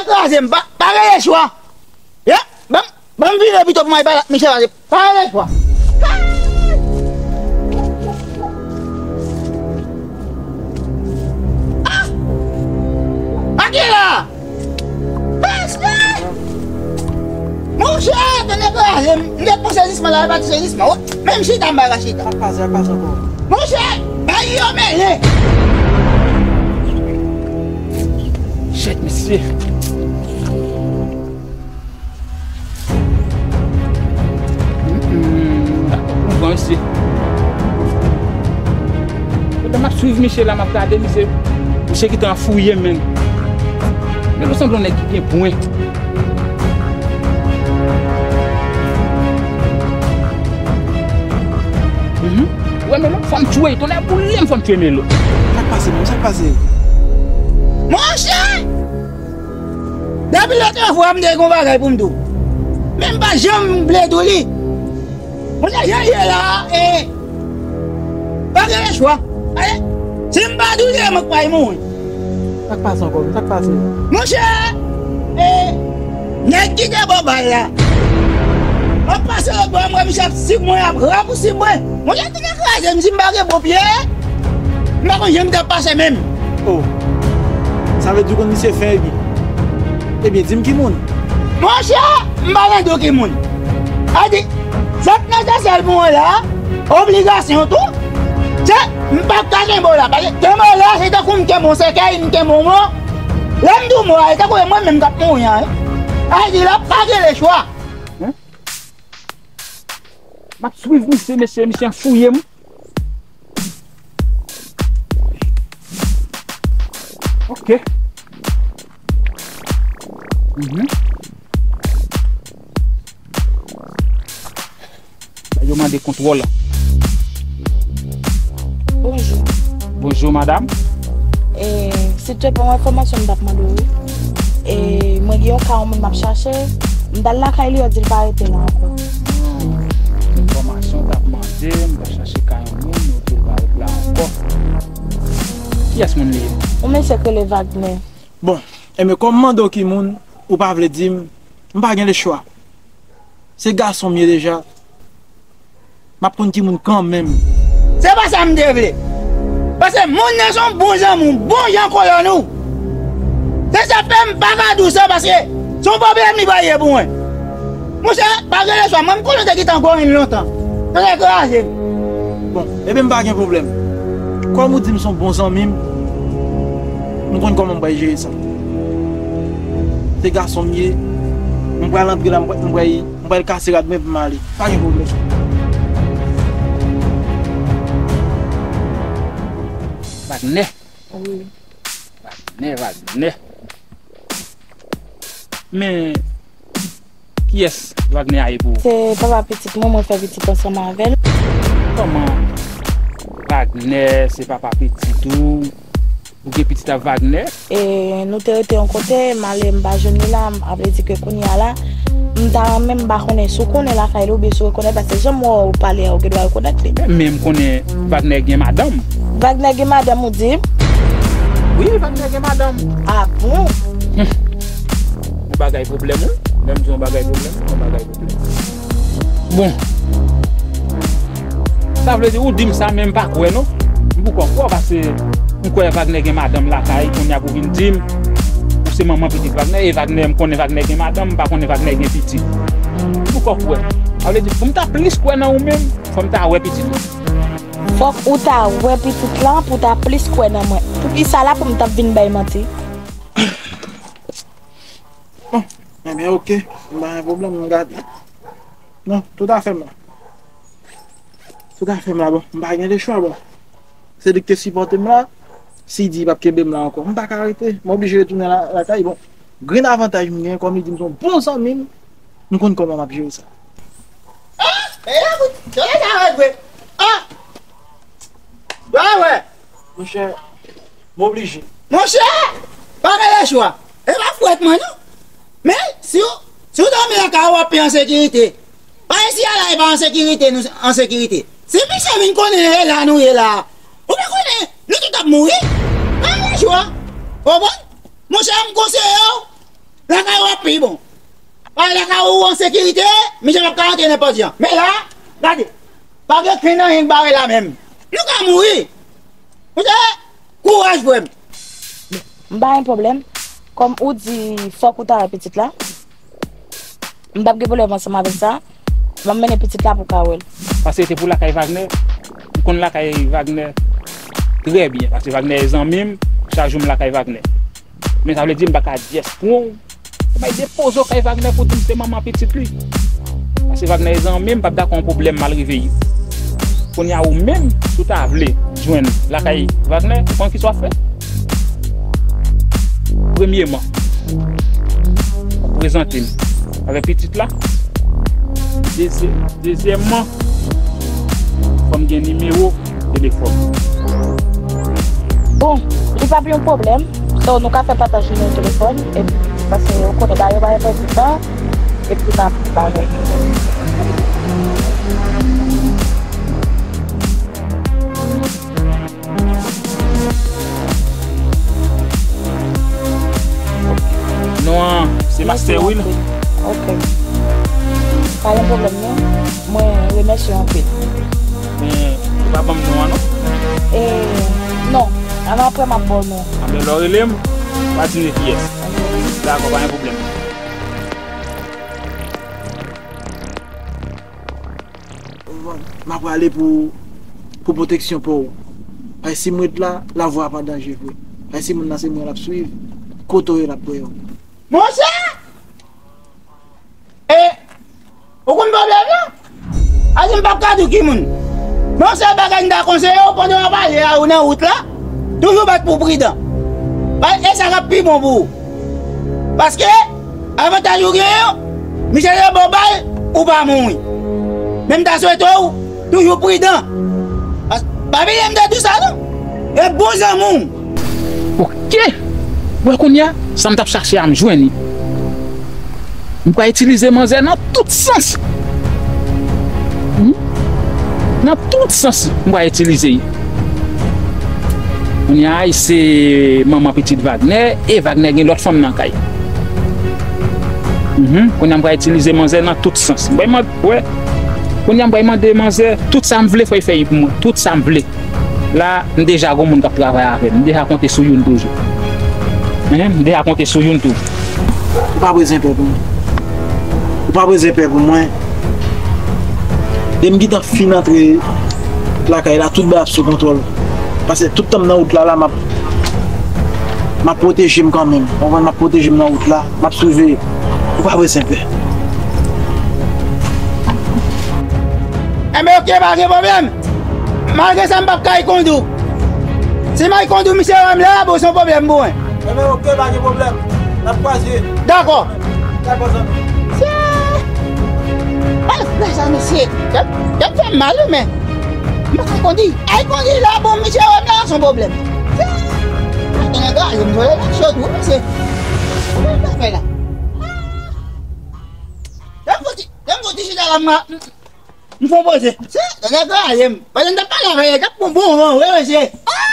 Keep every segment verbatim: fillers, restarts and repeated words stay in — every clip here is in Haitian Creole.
kraze m, pa, pa gen lechwa. Ya, ban m, ban m vire pito pou mwen pale ak misye, paske pa gen lechwa. Ah! Aki la! Mesye! Monchè, tande kraze m, m te pran sezisman la, e pa ti sezisman, wi. Menm chita, m pa ka chita. Sa k pase, sa k pase ankò? Monchè, bagay yo mele. Shit, mesye. Mm, mm, m pa konprann, mesye. Pandan m ap swiv misye la, m ap gade misye. Misye gentan fouye m, menn. Melo sanble yon nèg ki gen pwen. Mhm. Wè Melo, fò m tchwe, tonnè boule m, fò m tchwe Melo. Sa k pase, menm? Sa k pase? Monchè! Depi lòt fwa, m te gen yon bagay pou m di w. Men m pa janm vle di w li. Monchè, jan l ye la a, e, pa gen lechwa. E, si m pa di w li, e mwen k pral mouri. Sa k pase ankò? Sa k pase? Monchè, e, nèg ki te ba w bal la, w ap pase lòt bò, m wè misye ap sib mwen, ap rapousib mwen. Monchè, tonnè kraze m, si m pa gen bon pye, m pa konn jan m t ap pase menm. Oh, sa vle di w konn misye fen epi. Ebyen, di m ki moun. Monchè, m pa nan do ki moun. A di, sa k nesesè pou mwen la, obligasyon tou, se m p ap ka kenbe w la. Paske kenbe w la, se tankou m kenbe yon sèkèy, m kenbe yon mò. Lè m di w mò a, se tankou se mwen menm k ap mouri an, wi. A di, la pa gen lechwa. M ap swiv misye, mesye, misye an fouye m. Ok. Mhm. Yo mande kontwòl. Bonjou. Bonjou, madam. E, silvouplè, pou yon enfòmasyon m t ap mande w, wi. E, mwen gen yon ka yon moun m ap chache. M t al lakay li, yo di l pa rete la ankò. Hmm. Enfòmasyon w t ap mande, m t ap chache ka yon moun, yo di l pa rete la ankò. Kiyès moun li ye? Yon mesye k rele Wagner. Bon, enben, kòm m mande w ki moun, ou pa vle di m, m pa gen lechwa. Se gason m ye deja. M ap konn ki moun kanmenm. Se pa sa m te vle. Paske moun nan se yon bon zanmi w, bon jan kolòn ou. Se sa k fè m pa ka di w sa, paske se yon pwoblèm li pral ye pou mwen. Monchè, pa gen lechwa, mwen m konnen w te gentan goumen lontan. Tonnè kraze m. Bon, ebyen m pa gen pwoblèm. Kòm ou di m se yon bon zanmi m, m konn kòman m pral jere sa. Se gason m ye, m pral antre la, m pral, m pral, m pral kase rad mwen pou m ale. Pa gen pwoblèm. Wagner. Wi. Wagner, Wagner. Men, kiyès Wagner a ye pou ou? Se papa pitit mwen, mwen fè pitit ansanm avè l. Kòman Wagner se papa pitit ou? Ou gen pitit ak Wagner? E nou te rete yon kote, m ale, m pa jwenn li la, m, sa vle di ke kounye a la, m ta renmen, m pa konnen si w konnen lakay li oubyen si w rekonèt, paske jan m wè w pale a, ou gen dwa rekonèt li. Men m konnen Wagner gen madanm. Wagner gen madanm, ou di? Wi, Wagner gen madanm. A bon? Yon bagay pwoblèm, wi. Lè m di yon bagay pwoblèm, yon bagay pwoblèm. Bon. Sa vle di, ou di m sa, men m pa kwè, non. M poko kwè, paske m kwè Wagner gen madanm lakay, kounye a pou vin di m, ou se manman pitit Wagner, e Wagner, m konnen Wagner gen madanm, m pa konnen Wagner gen pitit. M poko kwè. Sa vle di, pou m ta plis kwè nan ou menm, fò m ta wè pitit ou. Fòk ou ta wè pitit lan pou w ta plis kwè nan mwen. Poukisa la pou m t ap vin bay manti? Bon, ebyen, oke. M pa gen pwoblèm, m gade. Non, tout afè m la. Tout afè m la, bon, m pa gen lechwa, bon. Se li ki te sipòte m la. Si di li p ap kenbe m la ankò, m pa ka rete. M oblije retounen la, lakay, bon. Grenn avantaj m gen, kòm li di m se yon bon zanmi m, m konn kòman m ap jere sa. Ah! E la pou tande sa rèd vre. Ah! Ba wè. Monchè, m oblije. Monchè, pa gen lechwa. E pa fwèt mwen non. Men, si w, si w dòmi lakay ou, w ap pi an sekirite. Pa isi a la, e pa an sekirite, nou an sekirite. Si misye vin konnen e la nou ye la, ou pa konnen, nou tout ap mouri. Pa gen lechwa. Konprann? Monchè, m konseye w, Lakay ou ap pi bon. Paske lakay ou an sekirite, misye p ap ka rantre nenpòt jan. Men la, gade, pa gen kenn anyen k bare la menm. Nou ka mouri. Mesye, kouraj frè m. M pa gen pwoblèm. Kòm ou di fòk ou ta wè pitit la, m p ap gen pwoblèm ansanm avèk sa. M ap mennen pitit la pou w ka wè l. Paske se pou lakay Wagner. M konn lakay Wagner trè byen. Paske Wagner e zanmi m, chak jou m lakay Wagner. Men sa vle di m pa ka dyès pran w. Ou bay depoze w kay Wagner pou di m se manman pitit li. Paske Wagner e zanmi m, m p ap dakò yon pwoblèm mal reveye. Kounye a ou menm, si w ta vle jwenn lakay Wagner, ou konn kisa w ap fè? Premyeman, w ap prezante m avèk pitit la. Dezye-, dezyèmman, fò m gen nimewo telefòn. Bon, li p ap yon pwoblèm. So, nou ka fè pataj nimewo telefòn, epi, paske ou konnen bagay yo pa enpòtan, epi nou ap bagay. Non an, se Master Will. Ok. Pa gen pwoblèm non. Mwen remèsye w anpil. Men, ou pa ban m non an non? E, non. Ann apre m ap ba w non. Anben lè w rele m, w a di m kiyès. Dakò, pa gen pwoblèm. M ap prale pou, pou pwoteksyon pa w. Paske si m ret la, lavi w ap an danje vre. Paske si moun nan se mwen l ap swiv, kote w ye l ap wè w. Monchè! E, ou konn pwoblèm nan? A di m p ap ka di w ki moun. Men yon sèl bagay m ta konseye w pandan w ap ale a ou nan wout la, toujou bat pou w pridan. Paske e sa k ap pi bon pou ou. Paske, avantaj ou genyen yo, misye te ba w bal, ou pa mouri. Men m ta swete w toujou pridan. Pas-, pa bliye m te di w sa non. E bon zanmi w. Ok. Bon, kounye a, sa m t ap chache a, m jwenn li. M pral itilize manzè nan tout sans. Hmm? Nan tout sans, m pral itilize li. Kounye a, se manman pitit Wagner, e Wagner gen lòt fanm nan kay. Mhm. Kounye a, m pral itilize manzè nan tout sans. M pral mande, wè. Kounye a, m pral mande manzè, tout sa m vle, fò l fè li pou mwen. Tout sa m vle. La, m deja gon moun k ap travay avè m. M deja konte sou youn toujou. Hein? M deja konte sou youn toujou. Ou pa bezwen pè pou mwen. Ou pa bezwen pè pou mwen. Depi m gentan fin antre lakay la, tout bagay ap sou kontwòl. Paske tout tan m nan wout la, la, m ap, m ap pwoteje m kanmenm. Ou konprann? M ap pwoteje m nan wout la. M ap siveye. Ou pa bezwen pè. Enben, ok, pa gen pwoblèm. Malgre sa, m p ap kay kondi w. Si m al kondi w, misye wè m la, bon, se yon pwoblèm pou mwen. Enben, ok, pa gen pwoblèm. N ap kwaze. Dakò. Dakò, zanmi. Tchè! Al fè sa, mesye. Y ap, y ap fè m mal, wi, men m pa ka kondi. Al kondi la, bon, misye wè m la, se yon pwoblèm. Tchè! Mwen gen nèg la, yo m vole nan cho tou, mesye. Kòman m ta fè la? Ah! Lè m fouti, lè m fouti chita la, m a, m fè yon poze. Se, nèg la ye m. Pandan m t ap pale avè l, l t ap pran bon van vre, mesye. Ah!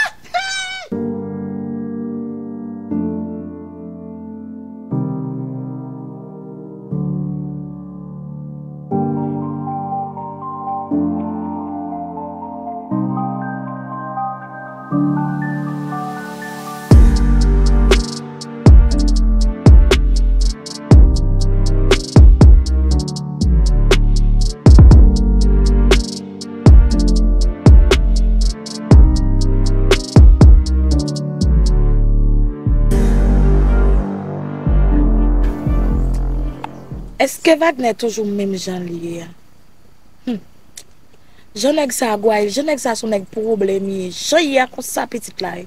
Èske Wagner toujou menm jan l ye a? Hmm. Jan nèg sa a gwa ye, jan nèg sa a se yon nèg pwoblèm ye. Jan l ye a konsa pitit la ye.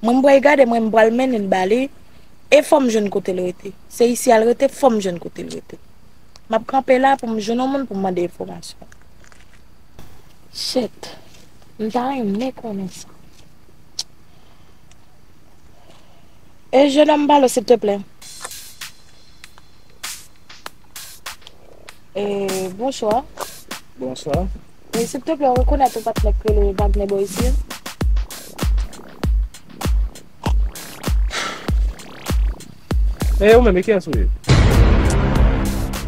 Mwen m pral gade, mwen m pral mennen l ba li. E fò m jwenn kote l rete. Se isi a l rete, fò m jwenn kote l rete. M ap kanpe la pou m jwenn yon moun pou m mande enfòmasyon. Shit. M ta renmen konnen sa. E, jenòm, pale, silteplè. E, bonswa. Bonswa. E, silteplè, ou rekonèt yon patnè k rele Wagner bò isi a? E ou menm, e kiyès ou ye?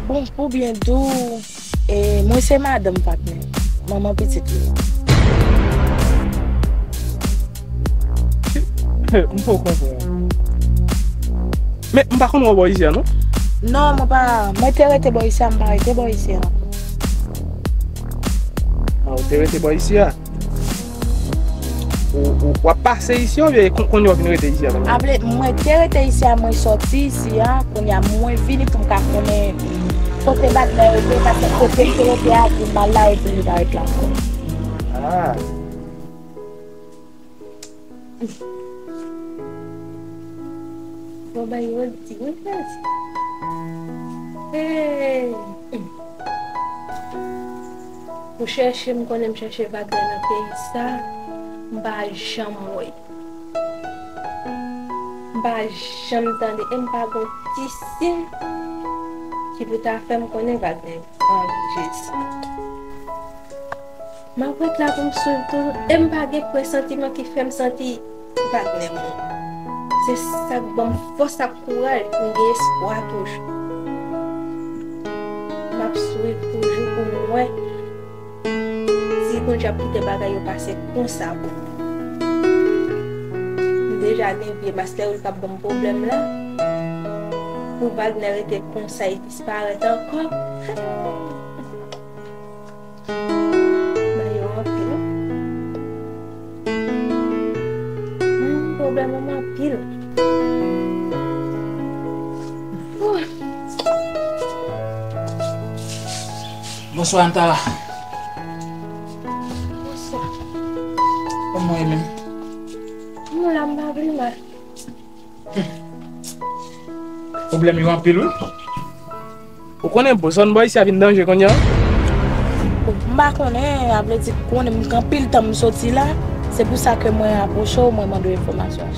Bon, pou byen di w, e, mwen se madanm Wagner, manman pitit li. M poko konprann. Men, m pa konn wè w bò isi a, non? Non, mwen pa, mwen te rete bò isi a, m pa rete bò isi a. A, ou te rete bò isi a? Ou, ou, w ap pase isi a oubyen kon-, kounye a w vin rete isi a? Aple, mwen te rete isi a, mwen sòti isi a, kounye a mwen vini pou m ka konnen kote Wagner rete, paske kote m te rete a, pi mal la, epi li pa ret la ankò. Ah. Bon, ba yo di, wi, frè. Hey! Ou chèche m, konnen m chèche Wagner nan peyi sa, m pa janm wè. M pa janm tande, e m pa gon ti siy ki pou ta fè m konnen Wagner an Jezi. M ap ret la pou m swiv toujou, e m pa gen presantiman ki fè m santi Wagner mouri. Se sa k ban m fòs ak kouraj pou m gen espwa toujou. M ap swiv toujou pou m wè si Bondye ap kite bagay yo pase konsa pou mwen. M deja gen vye mastè wi k ap ban m pwoblèm la. Pou Wagner rete konsa, e disparèt ankò. Bagay yo anpil. Hmm, pwoblèm an anpil. Wouy. Bonswa, Antara. Bonswa. Kòman w ye menm? Mwen la, m pa pi mal. Pwoblèm yo anpil, wi. Ou konnen, bon, zòn bò isi a vin danje kounye a? M pa konnen, a vle di, konnen m gen anpil tan m soti la. Se pou sa ke mwen apwoche w, mwen mande w enfòmasyon.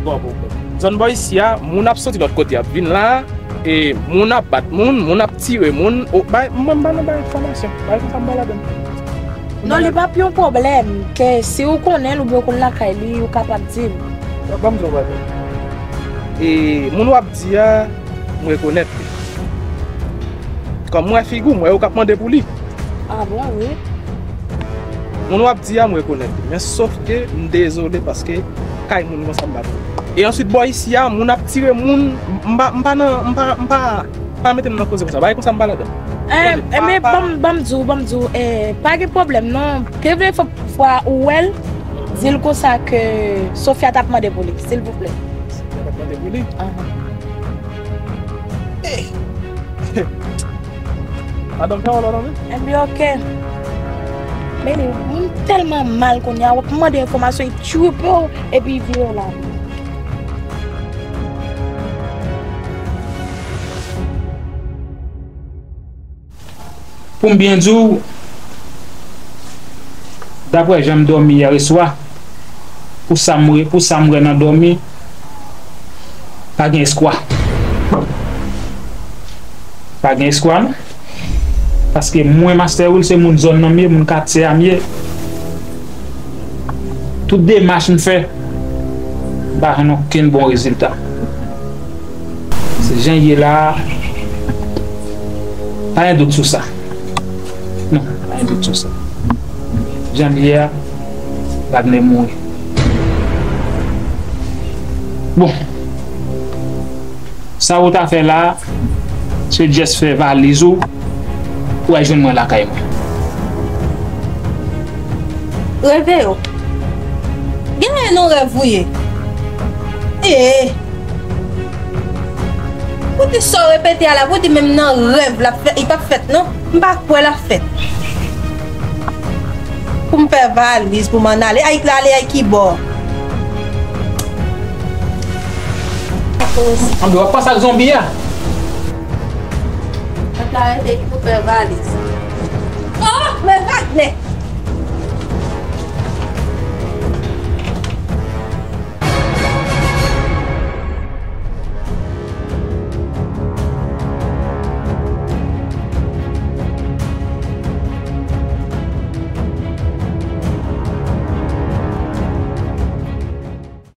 Bon, bon, bon. Zòn bò isi a, moun ap soti lòt kote, ap vin la, e moun ap bat moun, moun ap tire moun. O, bay, mwen, m pa nan bay enfòmasyon. Bay konsa m pa ladan. Non, li p ap yon pwoblèm, ke si ou konnen l oubyen ou konn lakay li, ou kapab di m. Ban m di w bagay. E moun w ap di a, m rekonèt li. Kòm m wè figi w, m wè yo k ap mande pou li. Ah bon, wi. Moun w ap di a, m rekonèt li. Men sof ke m dezole paske kay moun konsa m pa vle. E answit, bò isi a, moun ap tire moun, m pa, m pa nan, m pa, m pa, pa mete m nan koze konsa. Bagay konsa m pa ladan. Eh, eh, men ban m, ban m di w, ban m di w, eh, pa gen pwoblèm, non. Ke vle fò, fwa ou wè l, di l konsa ke Sofia t ap mande pou li, silvouplè. Sofia t ap mande pou li? Ahan. Eh. Madanm fè w lò nan men? Ebyen, oke. Men li, moun tèlman mal kounye a, w ap mande enfòmasyon, li tchoupe w, epi li vire w la. Pou m byen di w, daprè jan m dòmi yè swa, pou sa m wè, pou sa m wè nan dòmi, pa gen eskwa. Pa gen eskwa, non. Paske mwen, Master Will, se moun zòn nan m ye, moun katye a m ye. Tout demach m fè, m pa jwenn okenn bon rezilta. Se jan l ye la a, pa gen dout sou sa. Non, pa gen dout sou sa. Jan l ye a, Wagner mouri. Bon. Sa ou ta fè la a, se just fè valiz ou, ou al jwenn mwen lakay mwen. Reve yo. Genyen non rèv ou ye. Ee. Pou di sa w repete a la, pou di menm nan rèv l ap fè, li p ap fèt non. M pa kwè l ap fèt. Pou m fè valiz, pou m ann ale. Ay, ale ay kibò? Ann, w ap pase ak zonbi a. Mwen ta rete pou fè valiz. Oh, men Wagner!